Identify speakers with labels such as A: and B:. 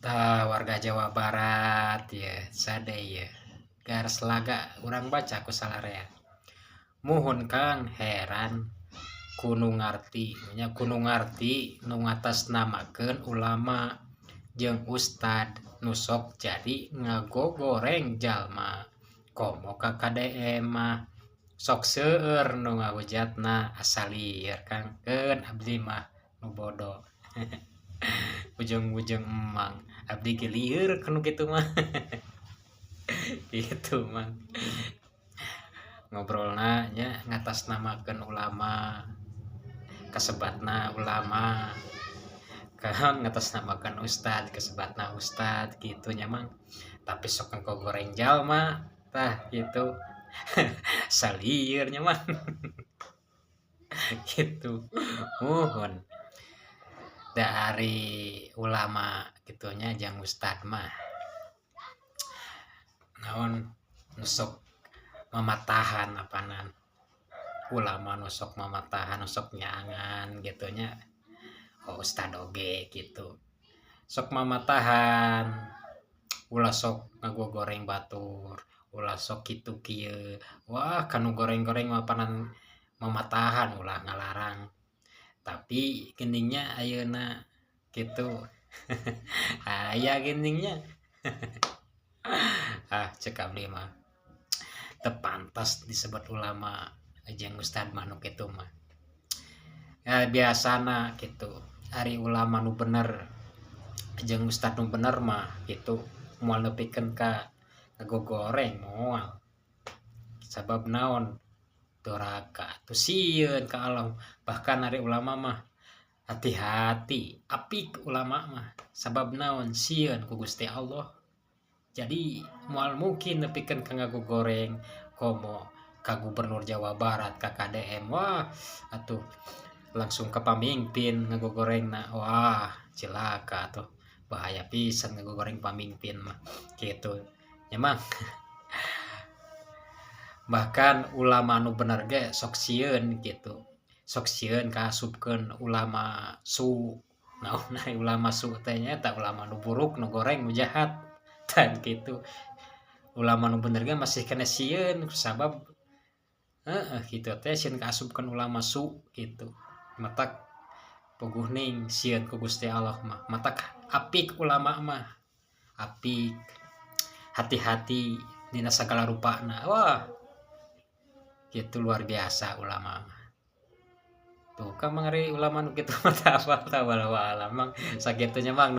A: Tah, warga Jawa Barat ya, sade ya. Garis laga urang baca ku salarea. Muhun Kang, heran ku nu ngarti nya, ku nu ngarti nu ngatasnamakeun ulama jeung ustad nu sok jadi ngagogoreng jalma, komo ka KDM mah sok seueur nu ngahujatna. Asa lieur, Kang. Keun abdi mah nu bodoh. Ujung-ujung emang abdi ge lieur kanu kitu mah gitu, Mang. Ngobrolna nya ngatasnamakeun ulama, kasebatna ulama kan, ngatasnamakeun ustad, kasebatna ustad gitu nya, Mang, tapi sok ngagogoreng jalma. Tah gitu, salieur nya, Mang, gitu. Muhun dari ulama kitu nya jeung ustad mah naon nu sok mamatahan apanan ulama, nu sok mamatahan, nu sok nyaangan gitu nya. Oh, ustad oge gitu sok mamatahan, ulah sok ngagogoreng batur, ulah sok kitu kieu. Wah, kanu goreng-goreng mah apanan mamatahan, ulah ngalarang, tapi geuning nya ayeuna kitu aya geuning nya. Ah, cek abdi mah teu pantas disebut ulama jeung ustad mah nu kitu mah ya. Biasana kitu, ari ulama nu bener jeung ustad nu bener mah gitu moal nepikeun ka ngagogoreng, moal. Sabab naon? Doraka atuh, sieun ka Allah. Bahkan ari ulama mah hati-hati, apik ulama mah. Sabab naon? Sieun ku Gusti Allah, jadi moal mungkin nepikeun ka ngagogoreng, komo ka Gubernur Jawa Barat, ka KDM. Wah atuh, langsung ke pamimpin ngagogorengna, wah cilaka atuh, bahaya pisan ngagogoreng pamimpin mah gitu nya, Mang. Bahkan ulama nu bener ge sok sieun gitu, sok sieun kaasupkeun ulama su. Naon ulama su teh? Nya ulama nu buruk, nu goreng, nu jahat dan gitu. Ulama nu bener ge masih kena sieun, sabab heeh gitu teh, sieun kaasupkeun ulama su gitu. Matak puguh ning sieun ku Gusti Allah mah, matak apik ulama mah, apik, hati-hati dina sagala rupana. Wah gitu, luar biasa ulama mah. Tuh kan mangari ulama nu kitu mah teu apal tah. Wallahu a'lam, Mang, sakitu nya, Mang.